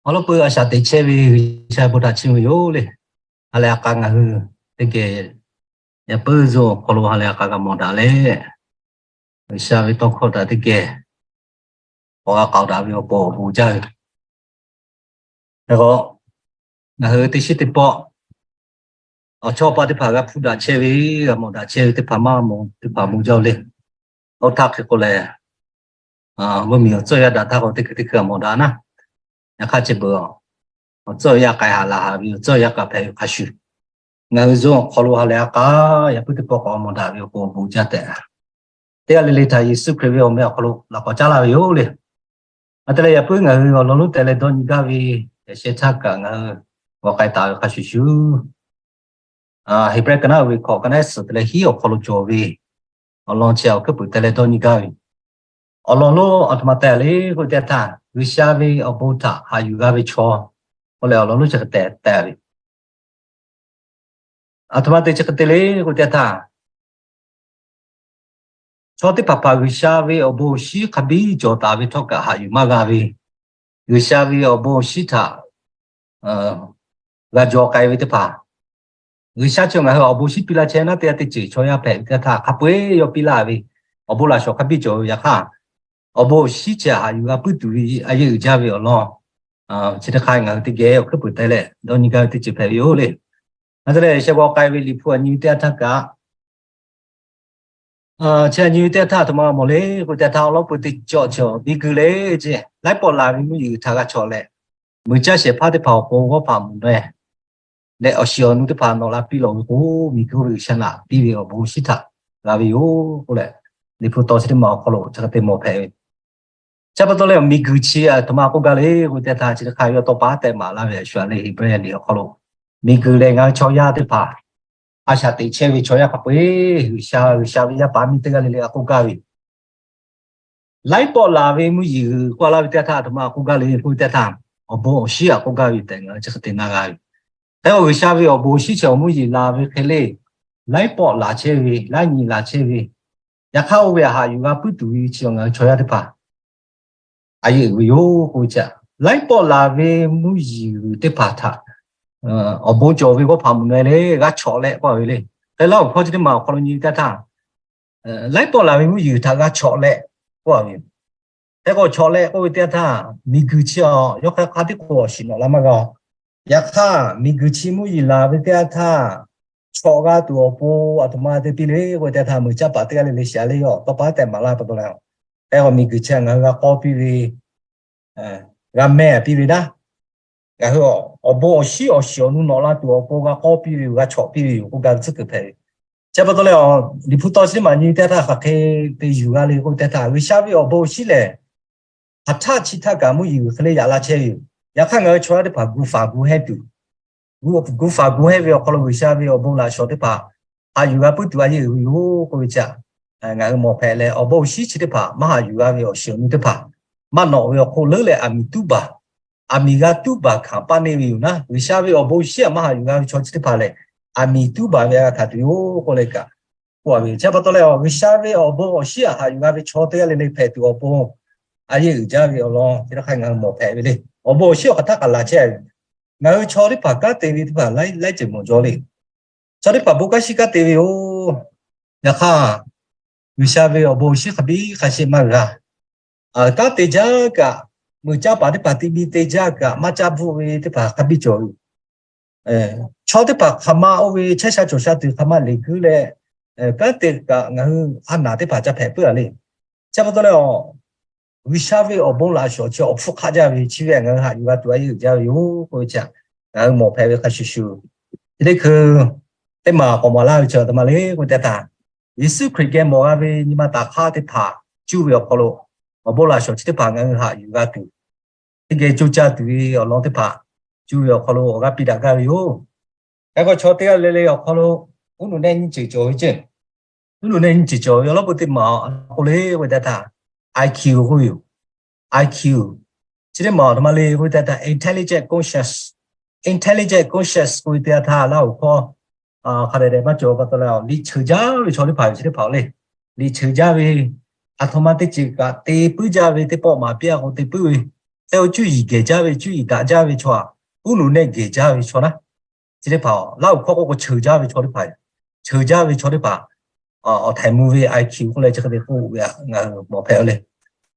Awˬ lawn peuˬ a shaꞈ teꞈ chehˇ ve G'uiˬsha bon htaꞈ chiˇ mvuh yoˬ le. Ha lehˬ a k'a ngaˬ hui teˇ geh yaꞈ puiˉ zuhˆ awˬ hk'aw lo ha lehˬ a k'a g'a mawˬ daꞈ leh, G'uiˬsha ve tawˇ hkawˇ htaꞈ teˇ geh k'awꞈ g'a k'aoˍ daꞈ ve awˬ pon awˬ bon jaˇ ve. Hk'e k'o, ngaˬ hui teˇ shiˉ teˇ pawˆ awˬ chawˇ paˆ teˇ hpaˍ g'a hpuˇ daꞈ chehˇ ve, g'a mawˬ daꞈ chehˇ ve teˇ hpaˍ maˇ mawˬ teˇ hpaˍ bon jaˇ le. Oˇ htaˇ hk'e k'o lehˬ, mvuhˇmiˬ awˬ tcuhˇ yaˇ daꞈ htaˇ k'o teˇ hkui teˇ hkui g'a mawˬ daꞈ naˉ. Yaꞈ hk'aˇ chi beuꞈ awˬ tcuhˇ yaˇ k'ai haˍ laˬ haˍ ve awˬ tcuhˇ yaˇ k'a hpehꞈ ve hk'a shuˍ, ngaˬ hui zuhˆ awˬ hk'aw lo ha lehˬ a k'a yaꞈ puiˉ teˇ pawˆ k'awꞈ mawˬ daꞈ ve awˬ pon awˬ bon jaˇ tehꞈ, teˇ g'aˇ le le htaꞈ Yeˍsuˆ Hkriꞈ ve awˬ meh awˬ hk'aw lo laꞈ k'awꞈ caˉ laˇ ve yoˬ le. A te leh yaꞈ puiˉ ngaˬ hui awˬ lawn lonˉ teh leh dawˇ nyi gaˇ ve yaꞈ sheh htaˇ kaꞈ ngaˬ hui g'awˬ k'ai taˍ ve hk'a shuˍ shuˍ, Heˍbrehˇ ka naˉ uiˍ ve hkawꞈ ka naˉ suhˍ te leh hiˉ awˬ hk'aw lo cawˬ ve awˬ lawn chi awˬ hkuiˉ puiˍ teh leh dawˇ nyi gaˇ ve, awˬ lawn lonˉ a htoꞈ ma teh le k'oˆ ve teˇ htaˇ, G'uiˬsha ve awˬ bon htaꞈ haꞈ yuˬ g'a ve chaw k'oˆ leh awˬ lawn lonˉ chi hk'e te teh ve, a htoꞈ ma te chi hk'e te le k'oˆ ve teˇ htaˇ, chaw teˇ hpaˍ hpaˍ G'uiˬsha ve awˬ bon awˬ shinˉ hk'a biˇ cawˬ taˍ ve htawˇ kaꞈ haꞈ yuˬ maˇ g'a ve, G'uiˬsha ve awˬ bon awˬ shinˉ htaꞈ g'a jaw k'ai ve teˇ hpaˍ, G'uiˬsha chi ngaˬ hui awˬ bon shinˉ piˇ laˇ chehˇ naˉ teˇ g'aˇ teˇ ceuˬ chaw yaˇ hpehꞈ ve teˇ htaˇ hk'a peu-eˬ yawˇ piˇ laˇ ve awˬ bon laꞈ shawˍ hk'a biˇ cawˬ ve yaꞈ hk'aˇ, awˬ bon awˬ shinˉ chi haꞈ yuˬ g'a puiˉ tuˬ ve a yeˇ uiˍ jaˇ ve awˬ lawn chi teˇ hk'aˇ ngaˬ hui teˇ geh awˬ hkuiˉ puiˍ teh leh dawˇ nyi gaˇ ve teˇ ceuˬ hpehꞈ ve yoˬ le. Aˬ te leh sheh g'awˬ k'ai ve Liꞈ hpu a nyi ve teˇ yanˇ htaˇ kaꞈ, chi a nyi ve teˇ yanˇ htaˇ a htoꞈ ma mawˬ le k'oˆ ve teˇ htaˇ, awˬ lawn peuˬ teˇ cawˬ cawˬ miˬguiˬ le, laiˉ pawˆ laˬ ve mvuhˇ yeˬ htaꞈ g'a chawꞈ leh, muiˬ caˇ shehˍ hpaˇ teˇ hpaˍ awˬ pon g'awˇ hpaꞈ mvuhˬ leh, leh awˬ shiˍ awˬ nu teˇ hpaˍ nawꞈ la piˇ lawˬ ve k'o, miˬguiˬ oˇ ve G'uiˬsha naꞈ piˇ ve awˬ bon awˬ shinˉ htaꞈ g'a ve yoˬ k'oˆ leh, Liꞈ hpu taw chi teˇ maˬ awˬ hk'aw lo chi hk'e te mawˬ hpehꞈ ve. Chi pa taw leh miˬguiˬ chi a htoꞈ ma k'oˆ gaˇ le k'oˆ ve teˇ htaˇ, chi teˇ hk'aˇ yawˇ tawˇ pa tehꞈ maˍ laˇ ve a shu a le Heˍbrehˇ liꞈ awˬ hk'aw lo, miˬguiˬ lehˬ ngaˬ hui chaw yaˇ teˇ hpaˍ a shaꞈ teꞈ chehˇ ve chaw yaˇ hk'a peu-eˬ G'uiˬsha, G'uiˬsha ve yaˇ paˍ miˇ teˇ g'aˇ le le a k'oˆ gaˇ ve laiˉ pawˆ laˬ ve mvuhˇ yeˬ g'uiˬ k'oˆ laˇ ve teˇ htaˇ, a htoꞈ ma k'oˆ gaˇ le k'oˆ ve teˇ htaˇ, awˬ bon awˬ shinˉ a k'oˆ gaˇ ve tehꞈ ngaˬ hui chi hk'e te na g'a ve. Hk'e k'o G'uiˬsha ve awˬ bon awˬ shinˉ chi awˬ mvuhˇ yeˬ laˬ ve hk'e le, laiˉ pawˆ laˬ chehˇ ve, laiˉ nyi laˬ chehˇ ve, yaꞈ hk'aˇ oˇ ve a haꞈ yuˬ g'a puiˉ tuˬ ve chi ngaˬ hui chaw yaˇ teˇ hpaˍ a yeˇ uiˍ ve yoˬ k'oˆ ve chi, laiˉ pawˆ laˬ ve mvuhˇ yeˬ g'uiˬ teˇ hpaˍ htaꞈ awˬ bon cawˬ ve g'awˇ hpaꞈ mvuhˬ naweh le g'a chawꞈ leh k'oˆ ve le. Hk'e laˇ awˬ hkawˇ chi teˇ maˬ awˬ hk'aw lo nyi ve teˇ htaˇ, laiˉ pawˆ laˬ ve mvuhˇ yeˬ htaꞈ g'a chawꞈ leh k'oˆ ve yoˬ. Hk'e k'o chawꞈ leh k'oˆ ve teˇ htaˇ, miˬguiˬ chi a yawˇ hk'aˇ hk'a tiˉ k'o awˬ shiˍ nawꞈ la maˇ g'a. Yaꞈ hk'aˇ miˬguiˬ chi mvuhˇ yeˬ laˬ ve teˇ htaˇ, chawꞈ g'a tuˬ awˬ pon a htoꞈ ma te piˇ le k'oˆ ve teˇ htaˇ, muiˬ caˇ paˍ teˇ g'aˇ le le shiˍ a le awˬ tawˇ pa tehꞈ maˍ laˇ pa taw leh, hk'e k'o miˬguiˬ chi ngaˬ hui g'a k'awˇ piˇ ve, g'a mehˇ piˇ ve naˉ, ngaˬ hui awˬ bon awˬ shinˉ awˬ shiˍ awˬ nu nawꞈ la tuˬ awˬ pon g'a k'awˇ piˇ ve yoˬ, g'a chawꞈ piˇ ve yoˬ k'oˆ gaˇ ve tcuhˉ kuiˬ hpehꞈ ve. Chi pa taw leh, Liꞈ hpu taw chi teˇ maˬ nyi teˇ htaˇ hk'aˬ hk'e te yuˬ g'a le k'oˆ ve teˇ htaˇ, G'uiˬsha ve awˬ bon awˬ shinˉ lehˬ, hk'aˬ htaˆ chi htaˇ kaꞈ mvuhˇ yeˬ g'uiˬ hk'e le yaꞈ la chehˇ ve yoˬ. Yaꞈ hk'aˇ ngaˬ hui chaw yaˇ teˇ hpaˍ gu faˍ gu hehnˇ tuˬ, gu faˍ gu hehnˇ ve awˬ hk'aw lo G'uiˬsha ve awˬ bon laꞈ shawˍ teˇ hpaˍ haꞈ yuˬ g'a puiˉ tuˬ a yeˇ uiˍ ve yoˬ k'oˆ ve chi, ngaˬ hui mawˬ hpehꞈ leh, awˬ bon awˬ shinˉ chi teˇ hpaˍ maˇ haꞈ yuˬ g'a ve awˬ shiˍ awˬ nu teˇ hpaˍ maˇ nawꞈ ve awˬ hk'oˆ leuˉ leh aˬ miˍ tuˉ baˬ, aˬ miˍ g'a tuˉ baˬ hkanˍ paˇ neˇ ve yoˬ naˉ, G'uiˬsha ve awˬ bon awˬ shinˉ a maˇ haꞈ yuˬ g'a ve chaw chi teˇ hpaˍ lehˬ, aˬ miˍ tuˉ baˬ ve a g'a hkanˍ tuˬ yoˬ k'oˆ leh kaꞈ k'oˆ ve. Chi pa taw leh, G'uiˬsha ve awˬ bon awˬ shinˉ a haꞈ yuˬ g'a ve chaw teˇ g'aˇ le le hpehꞈ tuˬ awˬ pon a yeˇ uiˍ jaˇ ve awˬ lawn chi teˇ hk'aˇ ngaˬ hui mawˬ hpehꞈ ve le. Awˬ bon awˬ shinˉ awˬ hk'aˬ htaˆ kaꞈ laˬ chehˇ ve, ngaˬ hui chaw teˇ hpaˍ kanˉ te ve teˇ hpaˍ laiˉ ceuˬ mawˬ jaw le. Chaw teˇ hpaˍ bon kanˉ shiˉ kanˉ te ve yoˬ. Yaꞈ hk'aˇ, G'uiˬsha ve awˬ bon awˬ shinˉ hk'a biˇ hk'a sheˆ maˇ g'a. Kanˉ te jaˇ kaꞈ, muiˬ caˇ paˍ teˇ hpaˍ ti biˇ te jaˇ kaꞈ maˇ caˇ bvuhˆ ve teˇ hpaˍ hk'a biˇ cawˬ ve. Chaw teˇ hpaˍ hk'aˬ ma oˇ ve chehˇ sha cawˬ sha tuˬ hk'aˬ ma leˬ guiˇ leh, kanˉ te kaꞈ ngaˬ hui a naˍ teˇ hpaˍ ca hpehꞈ puiˉ a le. Chi pa taw leh, G'uiˬsha ve awˬ bon laꞈ shawˍ chi awˬ hpfuhˇ hk'aˆ jaˇ ve chi ve ngaˬ hui haꞈ yuˬ g'a tuˬ a yeˇ uiˍ jaˇ ve yoˬ k'oˆ ve chi, ngaˬ hui mawˬ hpehꞈ ve hk'a shuˍ shuˍ, chi teˇ hkui teˇ maˬ k'awꞈ maˍ laˇ ve chi a htoꞈ ma le k'oˆ ve teˇ htaˇ, Yeˍsuˆ Hkriꞈ geh mawˬ g'a ve nyi ma taˍ hk'aˇ teˇ hpaˍ cuˇ ve awˬ hk'aw lo, awˬ bon laꞈ shawˍ chi teˇ hpaˍ ngaˬ hui haꞈ yuˬ g'a tuˬ, teˇ geh coˇ caˇ tuˬ ve awˬ lawn teˇ hpaˍ cuˇ ve awˬ hk'aw lo awˬ g'aˇ piˇ daꞈ gaˇ ve yoˬ. Hk'e k'o chaw teˇ g'aˇ le le awˬ hk'aw lo, uˉ nuꞈ nehˆ nyiˇ ceuˬ cawˬ ve ceˇ. Uˉ nuꞈ nehˆ nyiˇ ceuˬ cawˬ ve awˬ lawn peu teˇ maˬ k'oˆ le k'oˆ ve teˇ htaˇ, I Q k'oˆ ve yoˬ. I Q. Chi teˇ maˬ a htoꞈ ma le k'oˆ ve teˇ htaˇ, intelligent conscience. Intelligent conscience k'oˆ ve teˇ htaˇ laˇ oˬ hkawˇ hk'a dehꞈ dehꞈ maˇ cawˬ pa taw leh, liꞈ cheuˬ jaˇ ve chaw teˇ hpaˍ yoˬ. Chi teˇ hpaˍ le, liꞈ cheuˬ jaˇ ve, a htoꞈ ma teˇ ceuˬ kaꞈ te puiˉ jaˇ ve teˇ pawˆ maˍ piˇ a k'o te puiˉ ve, Hk'e k'o cuˇ yiˍ gehˬ jaˇ ve, cuˇ yiˍ daꞈ jaˇ ve chaw htaꞈ uˉ nuꞈ nehˆ gehˬ jaˇ ve chaw naˉ, chi teˇ hpaˍ Laˇ huˍ hkawˇ k'oˆ k'o cheuˬ jaˇ ve chaw teˇ hpaˍ, cheuˬ jaˇ ve chaw teˇ hpaˍ, awˬ htaiˍ mvuh ve I Q k'oˆ leh chi hk'e te k'oˆ ve ngaˬ hui mawˬ hpehꞈ ve le.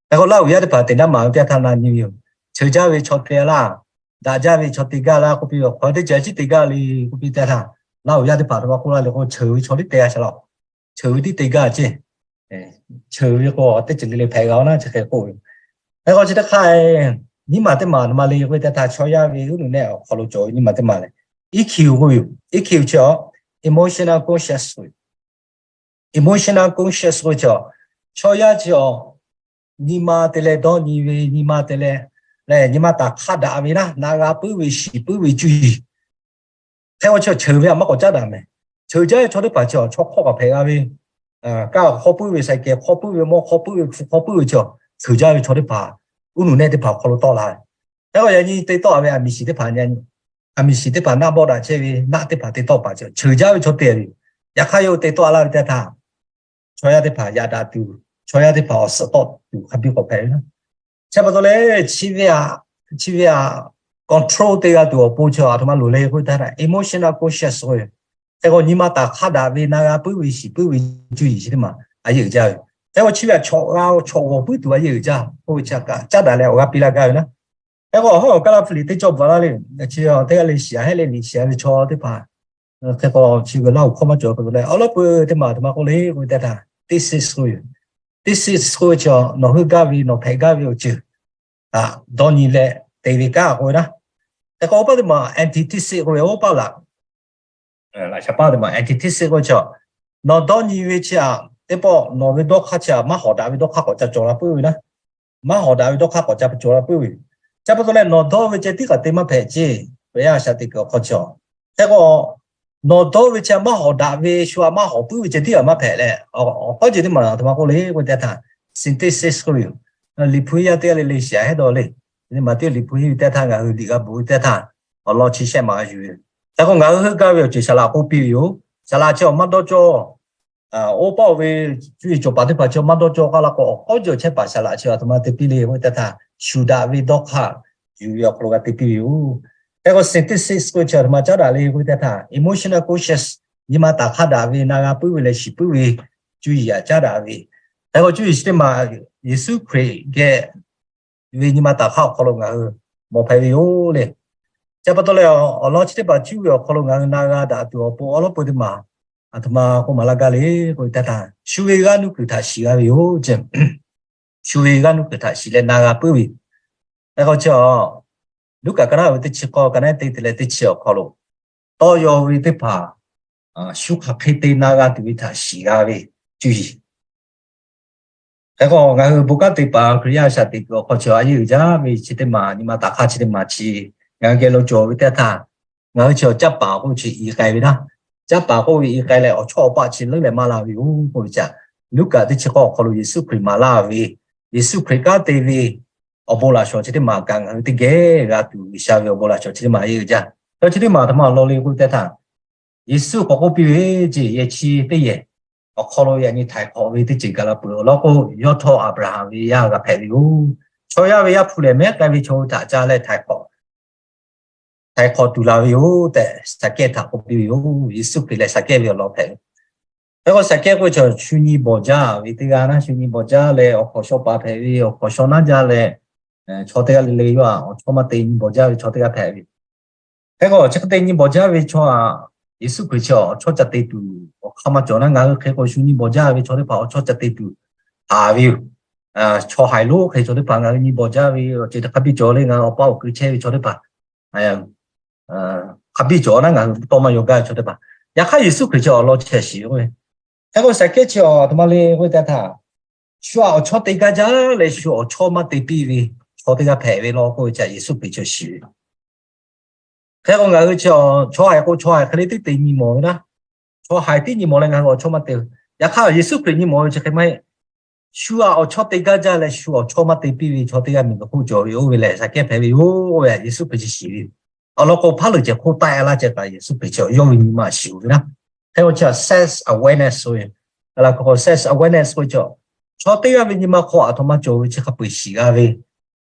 Hk'e k'o Laˇ huˍ yaˇ teˇ hpaˍ te naˉ maˍ ve teˇ htaˇ na nyi ve yoˬ. Cheuˬ jaˇ ve chaw te laˇ, daꞈ jaˇ ve chaw te gaˇ laˇ k'oˆ piˇ ve, awˬ hk'aw teˇ ceuˬ chi te gaˇ le k'oˆ piˇ teˇ htaˇ, Laˇ huˍ yaˇ teˇ hpaˍ htoꞈ ma k'oˆ laˇ le k'o, cheuˬ ve chaw teˇ te g'a shaˍ law. Cheuˬ ve teˇ te gaˇ ceˇ. Cheuˬ ve k'o teˇ ceuˬ le le hpehꞈ g'a naˉ chi hk'e k'oˆ ve. Hk'e k'o chi teˇ hk'aˇ nyiˇ maˬ teˇ maˬ htoꞈ ma le k'oˆ ve teˇ htaˇ, chaw yaˇ ve uˉ nuꞈ nehˆ awˬ hk'aw lo cawˬ ve nyiˇ maˬ teˇ maˬ le, E Q k'oˆ ve yoˬ. E Q chi a emotional conscious k'oˆ ve, emotional conscious k'oˆ ve chi a, chaw yaˇ chi a nyi ma te leh dawˇ nyi ve, nyi ma te leh, leh nyi ma taˍ hk'aˇ daꞈ ve naˉ, na g'a puiˉ ve shiˍ puiˉ ve cuˇ yiˍ hk'e k'o chi a cheuˬ ve a maˇ k'awꞈ caˉ daꞈ mehˍ. Cheuˬ jaˇ ve chaw teˇ hpaˍ chi a chaw hk'awˇ k'awꞈ hpehꞈ g'a ve, kaˇ hk'awˇ puiˉ ve, saiˍ kehˬ hk'awˇ puiˉ ve, mawˇ hk'awˇ puiˉ ve, hpu hk'awˇ puiˉ ve chi a cheuˬ jaˇ ve chaw teˇ hpaˍ uˉ nuꞈ nehˆ teˇ hpaˍ awˬ hk'aw lo tawˆ la ve. Hk'e k'o yaꞈ nyi te tawˆ ve a miˬ shiˍ teˇ hpaˍ, a miˬ shiˍ teˇ hpaˍ naˆ bawˆ daꞈ chehˇ ve naˆ teˇ hpaˍ te tawˆ paˍ chi a cheuˬ jaˇ ve chaw te ve yoˬ. Yaꞈ hk'aˇ yawˇ hui te tawˆ laˇ ve teˇ htaˇ, chaw yaˇ teˇ hpaˍ yaꞈ daꞈ tuˬ, chaw yaˇ teˇ hpaˍ awˬ suhˍ tawˆ tuˬ hk'a biˇ k'awꞈ hpehꞈ ve naˉ. Chi pa taw leh chi ve a, chi ve a control te g'a tuˬ awˬ pon chi a htoꞈ ma loˍ le k'oˆ ve teˇ htaˇ, emotional conscious k'oˆ ve, hk'e k'o nyi ma taˍ hk'aˇ daꞈ ve, na g'a puiˉ ve shiˍ puiˉ ve cuˇ yiˍ chi teˇ maˬ a yeˇ uiˍ jaˇ ve. Hk'e k'o chi ve a chaw g'a, chaw g'awˬ puiˉ tuˬ a yeˇ uiˍ jaˇ k'oˆ ve chi a kaꞈ caˉ daꞈ leh awˬ g'aˇ piˇ laˇ gaˇ ve naˉ. Hk'e k'o awˬ hawˉ awˬ kaˇ laˇ hpfuhˇ liꞈ teˇ cawˇ bvuhꞈ laˇ le, chi teˇ g'aˇ le shiˍ a hehˉ leh liꞈ shiˍ a ve chaw teˇ hpaˍ, hk'e k'o chi g'a Laˇ huˍ hkawˇ maˇ cawˬ pa taw leh awˉ lawˉ peu teˇ maˬ htoꞈ ma k'oˆ le k'oˆ ve teˇ htaˇ, thesis k'oˆ ve yoˬ. Thesis k'oˆ ve chi a nawˬ heuˆ gaˇ ve, nawˬ hpehꞈ gaˇ ve awˬ ceuˬ htaꞈ dawˇ nyi leh te ve kanˉ k'oˆ ve naˉ. Hk'e k'o awˬ paˇ teˇ maˬ antithesis k'oˆ ve, oˇ paˇ laꞈ, laꞈ sha paˇ teˇ maˬ antithesis k'oˆ ve chi a, nawˬ dawˇ nyi ve chi a, teˇ pawˆ nawˬ ve dawˇ hk'aˇ chi a maˇ hawˍ daꞈ ve dawˇ hk'aˇ k'awꞈ ca cawˬ la puiˉ ve naˉ. Maˇ hawˍ daꞈ ve dawˇ hk'aˇ k'awꞈ ca cawˬ la puiˉ ve yoˬ. Chi pa taw leh nawˬ dawˇ ve ceh tiˉ kaꞈ te maˇ hpehꞈ ceˇ. Ve yaˇ shaˍ teꞈ kuiˬ awˬ hk'aw chi a, hk'e k'o nawˬ dawˇ ve chi a maˇ hawˍ daꞈ ve, shu a maˇ hawˍ puiˉ ve ceh tiˉ kaꞈ maˇ hpehꞈ leh, awˬ hk'aw ceh teˇ maˬ htoꞈ ma k'oˆ le k'oˆ ve teˇ htaˇ, synthesis k'oˆ ve yoˬ. Liꞈ hpu yaˇ teˇ g'aˇ le le shiˍ a hehˉ dawˇ le. Teˇ maˬ teˇ liꞈ hpu hiˆ ve teˇ htaˇ ngaˬ hui liꞈ g'a bvuhꞈ ve teˇ htaˇ, awˬ lawn chi shehˆ maˍ g'a yuˬ ve yoˬ. Hk'e k'o ngaˬ hui heuˆ gaˇ ve awˬ ceuˬ saˍ laꞈ k'oˆ piˇ ve yoˬ. Saˍ laꞈ chi awˬ maˇ dawˇ cawˇ oˇ paˆ oˇ ve cuˇ yiˍ cawˬ paˍ teˇ hpaˍ chi maˇ dawˇ cawˇ k'aˇ la k'o, awˬ hk'awˇ cawˬ chehˇ paˍ saˍ laꞈ chi a htoꞈ ma te piˇ le k'oˆ ve teˇ htaˇ, shuˍ daꞈ ve dawˇ hk'aˇ yuˬ ve awˬ hk'aw lo g'a te piˇ ve yoˬ. Hk'e k'o synthesis k'oˆ ve chi a htoꞈ ma caˉ daꞈ le k'oˆ ve teˇ htaˇ, emotional conscious, nyi ma taˍ hk'aˇ daꞈ ve, na g'a puiˉ ve leh shiˍ puiˉ ve cuˇ yiˍ a caˉ daꞈ ve. Hk'e k'o cuˇ yiˍ chi teˇ maˬ Yeˍsuˆ Hkriꞈ geh ve nyi ma taˍ hk'aˇ awˬ hk'aw lo ngaˬ hui mawˬ hpehꞈ ve yoˬ le. Chi pa taw leh awˬ lawn chi teˇ hpaˍ cuˇ ve awˬ hk'aw lo ngaˬ hui na g'a daꞈ tuˬ awˬ pon awˉ lawˉ peu teˇ maˬ a htoꞈ ma k'oˆ maˍ laˇ gaˇ le k'oˆ ve teˇ htaˇ, shu ve g'aˇ nuˇ kuiˬ htaꞈ shiˍ g'a ve yoˬ ceˇ. Shu ve g'aˇ nuˇ kuiˬ htaꞈ shiˍ leh na g'a puiˉ ve yoˬ. Hk'e k'o chi a, Luˉkaꞈ ka naˉ ve teˇ chi k'awˇ, ka naˉ te te leh teˇ chi awˬ hk'aw lo, tawˇ yaw ve teˇ hpaˍ shu hk'aˬ hk'e te na g'a tuˬ ve htaꞈ shiˍ g'a ve cuˇ yiˍ. Hk'e k'o ngaˬ hui bon kanˉ te paˍ Hkriꞈ yaˇ shaˍ teꞈ kuiˬ awˬ hk'aw chi a yeˇ uiˍ jaˇ ve chi teˇ maˬ, nyi ma taˍ hk'aˇ chi teˇ maˬ chi ngaˬ hui geh lo cawˬ ve teˇ htaˇ, ngaˬ hui chi caˇ paˍ k'oˆ chi i k'ai ve naˉ. Caˇ paˍ k'oˆ ve i k'ai leh awˬ chawˇ awˬ paˆ chi leuˉ leh maˇ la ve yoˬ k'oˆ ve chi a, Luˉkaꞈ teˇ chi k'awˇ awˬ hk'aw lo Yeˍsuˆ Hkriꞈ maˍ laˇ ve, Yeˍsuˆ Hkriꞈ kanˉ te ve awˬ bon laꞈ shawˍ chi teˇ maˬ kaꞈ ngaˬ hui teˇ geh g'a tuˬ G'uiˬsha ve awˬ bon laꞈ shawˍ chi teˇ maˬ a yeˇ uiˍ jaˇ. Chi teˇ maˬ a htoꞈ ma awˬ lawn le k'oˆ ve teˇ htaˇ, Yeˍsuˆ k'awꞈ k'oˆ piˇ ve ceˇ, yehˬ chi teˇ yehˬ awˬ hk'aw lo yaꞈ nyi htaiˍ hk'awꞈ ve teˇ ceuˬ gaˬ la peuˬ. Awˬ lawn k'o, yawˇ htawˇ Aˍbraˍhanˍ ve yaˇ g'a hpehꞈ ve yoˬ. Chaw yaˇ ve Yaˇ hpu lehˬ mehˉ k'ai ve chaw hui htaꞈ ca leh htaiˍ hk'awꞈ htaiˍ hk'awꞈ tuˬ la ve yoˬ tehꞈ Saˍkehˇ htaꞈ k'oˆ piˇ ve yoˬ. Yeˍsuˆ Hkriꞈ lehˬ Saˍkehˇ ve awˬ lawn hpehꞈ ve. Hk'e k'o Saˍkehˇ k'oˆ ve chaw shu nyi bawˬ jaˇ ve teˇ g'aˇ naˉ, shu nyi bawˬ jaˇ leh awˬ hkawnˍ shaw paˍ hpehꞈ ve, awˬ hkawnˍ shaw naˉ jaˇ leh, chaw teˇ g'aˇ le le yawˇ htaꞈ awˬ chawˇ maˇ te nyi bawˬ jaˇ ve chaw teˇ g'aˇ hpehꞈ ve. Hk'e k'o chi hk'e te nyi bawˬ jaˇ ve chaw htaꞈ Yeˍsuˆ Hkriꞈ chi awˬ chawˇ ca te tuˬ awˬ hk'aˇ maˇ cawˬ naˉ. Ngaˬ hui hk'e k'o shu nyi bawˬ jaˇ ve chaw teˇ hpaˍ awˬ chawˇ ca te tuˬ haˍ ve yoˬ. Chaw haiˬ lonˉ hk'e chaw teˇ hpaˍ ngaˬ hui nyi bawˬ jaˇ ve awˬ ceuˬ htaꞈ hk'a biˇ cawˬ le, ngaˬ hui awˬ paˇ awˬ keu chehˇ ve chaw teˇ hpaˍ hk'a biˇ cawˬ naˉ, ngaˬ hui tawˇ maˇ yaw gaˇ ve chaw teˇ hpaˍ. Yaꞈ hk'aˇ Yeˍsuˆ Hkriꞈ chi awˬ lawn chehˇ shiˍ ve. Hk'e k'o Saˍkehˇ chi a htoꞈ ma le k'oˆ ve teˇ htaˇ, shu htaꞈ awˬ chawˇ te gaˇ jaˇ leh shu awˬ chawˇ maˇ te piˇ ve chaw teˇ g'aˇ hpehꞈ ve law k'oˆ ve chi Yeˍsuˆ Hkriꞈ chi shiˍ ve. Hk'e k'o ngaˬ hui chi chaw haiˬ k'o chaw haiˬ hk'e le teˇ te nyi mawˬ ve naˉ. Chaw haiˬ tiˉ nyi mawˬ leh ngaˬ hui awˬ chawˇ maˇ te. Yaꞈ hk'aˇ Yeˍsuˆ Hkriꞈ nyi mawˬ ve chi hk'e maˇ heˆ. Shu htaꞈ awˬ chawˇ te gaˇ jaˇ leh shu awˬ chawˇ maˇ te piˇ ve chaw teˇ g'aˇ miˬguiˬ hk'oˆ cawˬ ve oˇ ve lehˬ Saˍkehˇ hpehꞈ ve yoˬ k'oˆ ve Yeˍsuˆ Hkriꞈ chi shiˍ ve. Awˬ lawn k'o hpaˉ leuˬ cehˬ hk'oˆ taˆ e laˇ ceh kaꞈ Yeˍsuˆ Hkriꞈ chi yawˇ ve nyi ma shiˍ ve naˉ. Hk'e k'o chi self awareness k'oˆ ve, self awareness k'oˆ ve chi, chaw teˇ g'aˇ ve nyi ma hk'aw a htoꞈ ma cawˬ ve chi hk'a peu-eˬ shiˍ g'a ve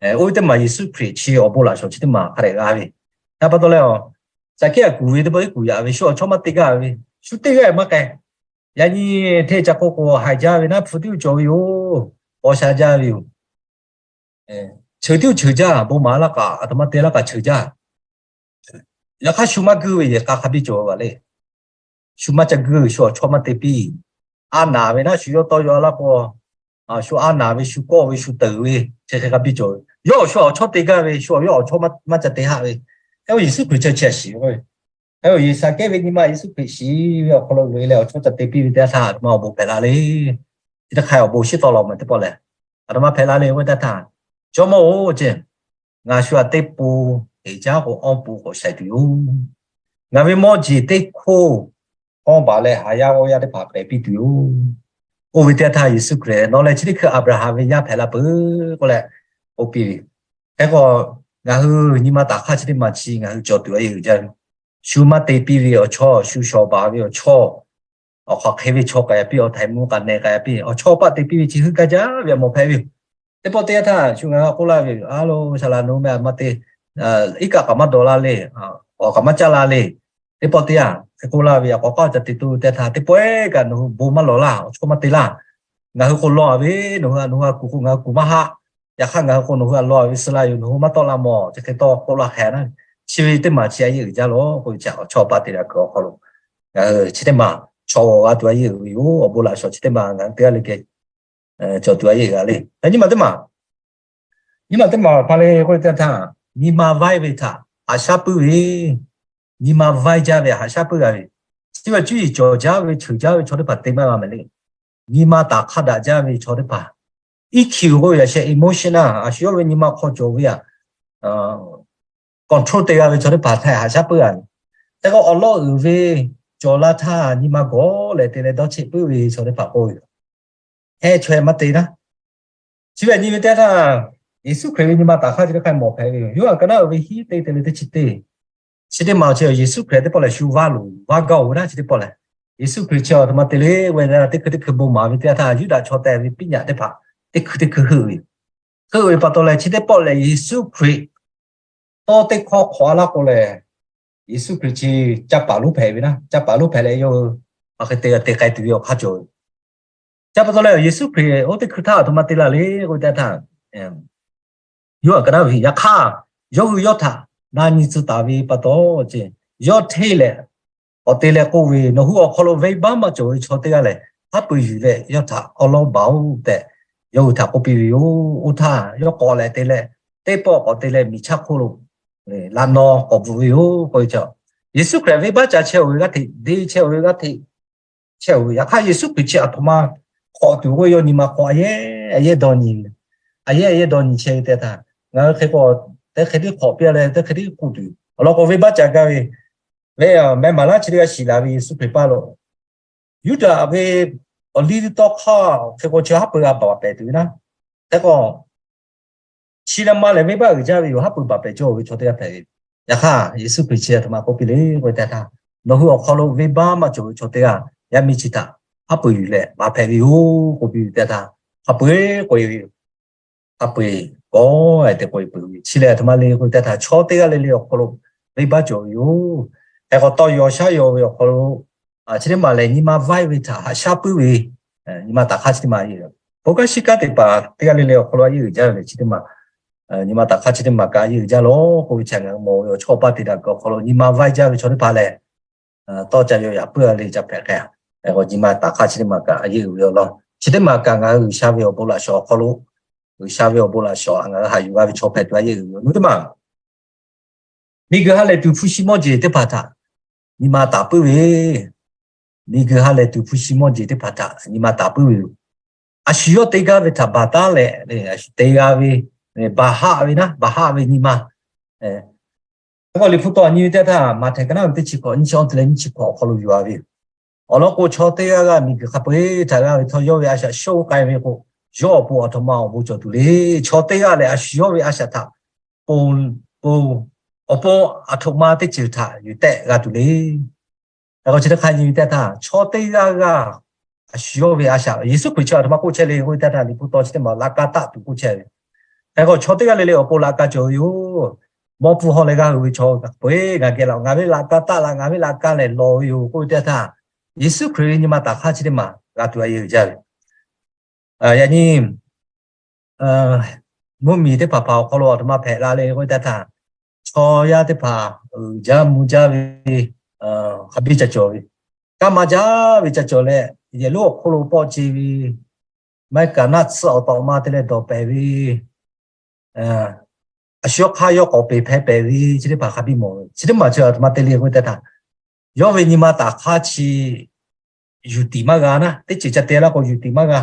Oˇ ve teˇ maˬ Yeˍsuˆ Hkriꞈ chi awˬ bon laꞈ shawˍ chi teˇ maˬ hk'a dehꞈ g'a ve. Yaꞈ pa taw leh, Zaˍkeˇ a kuˬ ve teˇ pawˆ iˉ kuˬ yaꞈ ve shu awˬ chawˇ maˇ te gaˇ ve, shu teˇ g'aˇ maˇ k'ai. Yaꞈ nyi hteˇ ca k'o k'o haiˬ jaˇ ve naˉ hpu tiˉ cawˬ ve yoˬ. Paw sha jaˇ ve yoˬ. Cheuˬ tiˉ cheuˬ jaˇ, bon maˍ laˇ kaꞈ aˬ htoꞈ ma te laˇ kaꞈ cheuˬ jaˇ. Yaꞈ hk'aˇ shu maˇ guiˇ ve yehˬ k'a hk'a biˇ cawˬ ve le. Shu maˇ ca guiˇ, shu awˬ chawˇ maˇ te piˇ. A naˍ ve naˉ shu yawˇ tawˇ yaw laˇ k'o, shu a naˍ ve, shu kawˆ ve, shu teuˍ ve, chi hk'e hk'a biˇ cawˬ ve. Yawˇ awˬ shu awˬ chawˇ te gaˇ ve, shu yawˇ awˬ chawˇ maˇ ca te haˆ ve. Hk'e k'o Yeˍsuˆ Hkriꞈ chi chi a shiˍ ve k'o, hk'e k'o Yeˍsaˍkeˆ ve nyi ma Yeˍsuˆ Hkriꞈ shiˍ ve awˬ hk'aw lo loꞈ e leh awˬ chawˇ ca te piˇ ve teˇ yanˇ htaˇ, aˬ htoꞈ ma awˬ bon hpehꞈ la le. Chi teˇ hk'aˇ awˬ bon shiˉ tawˆ la meh teˇ pawˆ lehˬ, aˬ htoꞈ ma hpehꞈ la le k'oˆ ve teˇ yanˇ htaˇ, Jawˇmawˇ-oˬ ceˇ, ngaˬ shu htaꞈ teˇ pun heˍ caˉ k'o awˇ pun k'awꞈ shaiˍ tuˬ yoˬ. Ngaˬ ve mawˇ jeˬ teˇ hkoˇ kawˇ baˬ leh haˍ yaˇ g'awˇ yaˇ teˇ hpaˍ pehˍ piˇ tuˬ yoˬ. Oˇ ve teˇ yanˇ htaˇ Yeˍsuˆ Hkriꞈ, Nawˬ lehˬ chi teˇ hkui Aˍbraˍhanˍ ve yaˇ hpehꞈ la peuˬ k'oˆ leh k'oˆ piˇ ve. Hk'e k'o, ngaˬ hui nyi ma taˍ hk'aˇ chi teˇ maˬ chi ngaˬ hui cawˬ tuˬ a yeˇ uiˍ jaˇ ve. Shu maˇ te piˇ ve awˬ chawˇ, shu shawˍ baˬ ve awˬ chawˇ, awˬ hk'aˬ hk'e ve chaw k'ai piˇ, awˬ htaiˍ mvuh k'aꞈ nehˬ k'ai piˇ, awˬ chawˇ paˆ te piˇ ve chi heuˆ gaˇ jaˇ ve awˬ mawˬ hpehꞈ ve yoˬ. Teˇ pawˆ teˇ yanˇ htaˇ shu ngaˬ hui k'oˆ laˇ ve, A lo, saˍ laˍ nawˬ hui meh aˬ ma te, iˉ kaˆ k'aꞈ maˇ dawˬ la le, awˬ kaꞈ maˇ caˇ la le. Teˇ pawˆ teˇ yanˇ hk'e k'oˆ laˇ ve, Yaꞈ k'awꞈ k'aˉ ca te to teˇ htaˇ, teˇ pawˆ kaꞈ nawˬ hui bon maˇ lawˬ laˇ, awˬ chawˇ maˇ te laˇ. Ngaˬ hui k'o lawˬ a ve, nawˬ hui a nawˬ hui a kuˬ k'o ngaˬ hui kuˬ maˇ haˆ. Yaꞈ hk'aˇ ngaˬ hui k'o nawˬ hui a lawˬ a ve suh la yoˬ, nawˬ hui maˇ tawˆ la mawˬ, chi hk'e tawˇ k'oˆ laˇ hk'e na. Chi ve teˇ maˬ chi a yeˇ uiˍ jaˇ lawˬ k'oˆ ve chi, awˬ chawˇ paˆ te daꞈ kuiˬ awˬ hk'aw lo ngaˬ hui chi teˇ maˬ chaw g'a tuˬ a yeˇ uiˍ ve yoˬ. Awˬ bon laꞈ shawˍ chi teˇ maˬ ngaˬ hui teˇ g'aˇ le keh cawˬ tuˬ a yeˇ g'a le. Nyi ma teˇ maˬ, nyi ma teˇ maˬ hpa le k'oˆ ve teˇ yanˇ htaˇ, nyi ma vaiˇ ve htaꞈ haꞈ shaˉ puiˉ ve, nyi ma vaiˇ jaˇ ve haꞈ shaˉ puiˉ g'a ve. Chi ve cuˇ yiˍ cawˬ jaˇ ve, cheuˬ jaˇ ve chaw teˇ hpaˍ te maˇ g'a mehˍ le. Nyi ma taˍ hk'a daꞈ jaˇ ve chaw teˇ hpaˍ, E Q k'oˆ ve yaꞈ sheh emotional, a shu yawˇ ve nyi ma hk'aw cawˬ ve aꞈ control te g'a ve chaw teˇ hpaˍ htaꞈ haꞈ shaˉ puiˉ g'a ve. Hk'e k'o awˬ lawˉ uiˍ ve cawˬ la htaˇ nyi ma gawˬ leh te leh dawˇ cheˆ puiˉ ve chaw teˇ hpaˍ k'oˆ ve yoˬ. Heh chaweh maˇ te naˉ. Chi ve nyi ve teˇ htaˇ, Yeˍsuˆ Hkriꞈ ve nyi ma taˍ hk'aˇ chi teˇ hk'aˇ mawˬ hpehꞈ ve yoˬ. Yoˇhanˬ ka naˉ uiˍ ve hiˉ teˇ te leh teˇ chi teˇ, chi teˇ maˬ chi Yeˍsuˆ Hkriꞈ teˇ pawˆ lehˬ shu vaˇ loˍ vaˇ gaˇ oˬ ve naˉ chi teˇ pawˆ lehˬ, Yeˍsuˆ Hkriꞈ chi aˬ htoꞈ ma te le k'oˆ ve teˇ hkui teˇ hkui bon maˍ ve teˇ yanˇ htaˇ, Yuˇdaꞈ chaw tehˬ ve piˇ nyaꞈ teˇ hpaˍ teˇ hkui teˇ hkui heuˆ ve, heuˆ ve pa taw leh chi teˇ pawˆ lehˬ Yeˍsuˆ Hkriꞈ tawˇ teˇ hkawˇ hk'awꞈ a laˇ k'o lehˬ, Yeˍsuˆ Hkriꞈ chi ca paˍ lonˉ hpehꞈ ve naˉ, ca paˍ lonˉ hpehꞈ leh yawˇ hui a hk'e te te k'ai tuˬ ve awˬ hk'aˇ cawˬ ve. Ca pa taw leh Yeˍsuˆ Hkriꞈ oˇ teˇ hkui htaˇ aˬ htoꞈ ma te la le k'oˆ ve teˇ htaˇ, Yoˇhanˬ ka naˉ ve, Yaꞈ hk'aˇ, yawˇ hui yawˇ htaꞈ na nyi tcuh taˍ ve pa taw, yawˇ hteˇ leh k'awꞈ te leh k'oˆ ve, Nawˬ hui awˬ hk'aw lo venˇbaˆ maˇ cawˬ ve chaw teˇ g'aˇ lehˬ, haˉ pui yuˬ leh yawˇ htaꞈ awˉ lawˉ baˬ oˬ tehꞈ, yawˇ hui htaꞈ k'oˆ piˇ ve yoˬ. Oˇ htaˇ yawˇ k'awꞈ leh te leh, teˇ pawˆ k'awꞈ te leh miˬ chaˇ hk'oˆ lo laꞈ naw k'awꞈ bvuhꞈ ve yoˬ k'oˆ ve chi. Yeˍsuˆ Hkriꞈ venˇbaˆ ca chehˇ oˬ ve g'aˇ hteꞈ, deˇ chehˇ oˬ ve g'aˇ hteꞈ chehˇ oˬ ve. Yaꞈ hk'aˇ Yeˍsuˆ Hkriꞈ chi aˬ htoꞈ ma hk'awꞈ tuˬ k'oˆ ve, yawˇ nyi ma hk'aw a yehˉ a yehˉ dawˇ nyi, a yehˉ a yehˉ dawˇ nyi chehˇ ve teˇ htaˇ, ngaˬ hui hk'e k'o teˇ hk'e tiˉ hk'awꞈ piˇ leh teˇ hk'e tiˉ k'oˆ tuˬ awˬ lawn k'o, venˇbaˆ ca gaˇ ve, ve meh maˍ laˇ chi teˇ g'aˇ shiˍ la ve Yeˍsuˆ Hkriꞈ paˇ lo, Yuˇdaꞈ ve awˬ liˇ tawˇ hk'aˇ hk'e k'o chi haˉ pui g'a baˬ pehˍ tuˬ ve naˉ. Hk'e k'o chi leh ma lehˬ venˇbaˆ uiˍ jaˇ ve yoˬ, haˉ pui baˬ pehˍ cawˇ ve chaw teˇ g'aˇ hpehꞈ ve. Yaꞈ hk'aˇ Yeˍsuˆ Hkriꞈ chi aˬ htoꞈ ma k'oˆ piˇ le k'oˆ ve teˇ htaˇ, Nawˬ hui awˬ hk'aw lo venˇbaˆ maˇ cawˬ ve chaw teˇ g'aˇ yaˇ miˇ chi htaꞈ haˉ pui yuˬ leh baˬ hpehꞈ ve yoˬ k'oˆ piˇ ve teˇ htaˇ, haˉ pui k'oꞈ e ve yoˬ. Haˉ pui k'awꞈ e te k'oꞈ e peuˬ ve. Chi lehˬ aˬ htoꞈ ma le k'oˆ ve teˇ htaˇ, chaw teˇ g'aˇ le le awˬ hk'aw lo venˇbaˆ cawˬ ve yoˬ. Hk'e k'o tawˇ yaw shaˉ yaw ve awˬ hk'aw lo chi teˇ maˬ lehˬ nyi ma vaiˇ ve htaꞈ haꞈ shaˉ puiˉ ve nyi ma taˍ hk'aˇ chi teˇ maˬ a yeˇ. Bon kanˉ shiˉ kanˉ teˇ hpaˍ teˇ g'aˇ le le awˬ hk'aw lo a yeˇ uiˍ jaˇ ve le chi teˇ maˬ, nyi ma taˍ hk'aˇ chi teˇ maˬ kaꞈ a yeˇ uiˍ jaˇ lawˬ k'oˆ ve chi ngaˬ hui mawˬ ve awˬ chawˇ paˇ te daꞈ kuiˬ awˬ hk'aw lo nyi ma vaiˇ jaˇ ve chaw teˇ hpaˍ lehˬ, tawˇ ca yaw yaꞈ puiˉ a le ca hpehꞈ hk'e, nyi ma taˍ hk'aˇ chi teˇ maˬ kaꞈ a yeˇ uiˍ ve awˬ lawn chi teˇ maˬ kaꞈ ngaˬ hui G'uiˬsha ve awˬ bon laꞈ shawˍ awˬ hk'aw lo, G'uiˬsha ve awˬ bon laꞈ shawˍ ngaˬ hui haꞈ yuˬ g'a ve chaw hpehꞈ tuˬ a yeˇ uiˍ ve awˬ nu teˇ maˬ, miˬguiˬ ha lehˬ tuˬ hpu shi mawˇ jeˬ teˇ hpaˍ htaꞈ nyi ma taˍ puiˉ ve, miˬguiˬ ha lehˬ tuˬ hpu shi mawˇ jeˬ teˇ hpaˍ htaꞈ nyi ma taˍ puiˉ ve yoˬ. A shu yawˇ te gaˇ ve htaꞈ baˬ taˉ leh, a shu te g'a ve, baˬ haˆ ve naˉ, baˬ haˆ ve nyi ma. Hk'e k'o Liꞈ hpu taw nyi ve teˇ htaˇ, Maꞈhtehˍ ka naˉ ve teˇ chi hkawꞈ nyiˇ chi awˇ te leh nyiˇ chi hkawꞈ awˬ hk'aw lo yuˬ a ve yoˬ. Awˬ lawn k'o chaw teˇ g'aˇ g'aˇ miˬguiˬ hk'a peu-eˬ htaꞈ g'a ve htawˇ, yawˇ ve a shaꞈ shonˇ k'ai ve k'o, yawˇ awˬ pon aˬ htoꞈ ma awˬ bon cawˬ tuˬ le. Chaw teˇ g'aˇ lehˬ a shu yawˇ ve a shaꞈ htaꞈ ponˬ, ponˬ, awˬ pon aˬ htoꞈ ma teˇ ceuˬ htaꞈ yuˬ tehˆ g'a tuˬ le. Hk'e k'o chi teˇ hk'a nyi ve teˇ htaˇ, chaw teˇ g'aˇ g'aˇ a shu yawˇ ve a shaꞈ, Yeˍsuˆ Hkriꞈ chi aˬ htoꞈ ma k'oˆ chehˇ le k'oˆ ve teˇ htaˇ, Liꞈ hpu taw chi teˇ maˬ laꞈ ka taˆ tuˬ k'oˆ chehˇ ve. Hk'e k'o, chaw teˇ g'aˇ le le awˬ pon laꞈ ka cawˬ ve yoˬ. Mawˇ pfuhˇ hawˉ leh g'aˇ hui ve chaw peuˬ-eˬ, ngaˬ geh laˬ, ngaˬ ve laꞈ ka taˆ la, ngaˬ ve laꞈ ka lehˬ lawˬ ve yoˬ k'oˆ ve teˇ htaˇ, Yeˍsuˆ Hkriꞈ ve nyi ma taˍ hk'aˇ chi teˇ maˬ g'a tuˬ a yehˬ uiˍ jaˇ ve. Yaꞈ nyi mvuhˇmiˬ teˇ hpaˍ hpaˍ awˬ hk'aw lo aˬ htoꞈ ma hpehꞈ la le k'oˆ ve teˇ htaˇ, chaw yaˇ teˇ hpaˍ uiˍ jaˇ mvuh jaˇ ve hk'a biˇ ca cawˬ ve, kanˇ maˇ jaˇ ve ca cawˬ leh, yehˬ lonˉ awˬ hk'oˆ lo pawˆ ce ve, maˇ heˆ kaꞈ naˆ tsuhˇ awˬ tawꞈ ma te leh dawˬ pehˍ ve, a shu yawˇ hk'aˇ yawˇ k'awꞈ peˬ hpeh pehˍ ve chi teˇ hpaˍ hk'a biˇ mawˬ ve. Chi teˇ maˬ chi aˬ htoꞈ ma te le k'oˆ ve teˇ htaˇ, yawˇ ve nyi ma taˍ hk'aˇ chi yuˬ tiˍ maˇ g'a naˉ, teˇ ceuˬ ca te laˇ k'o yuˬ tiˍ maˇ g'a.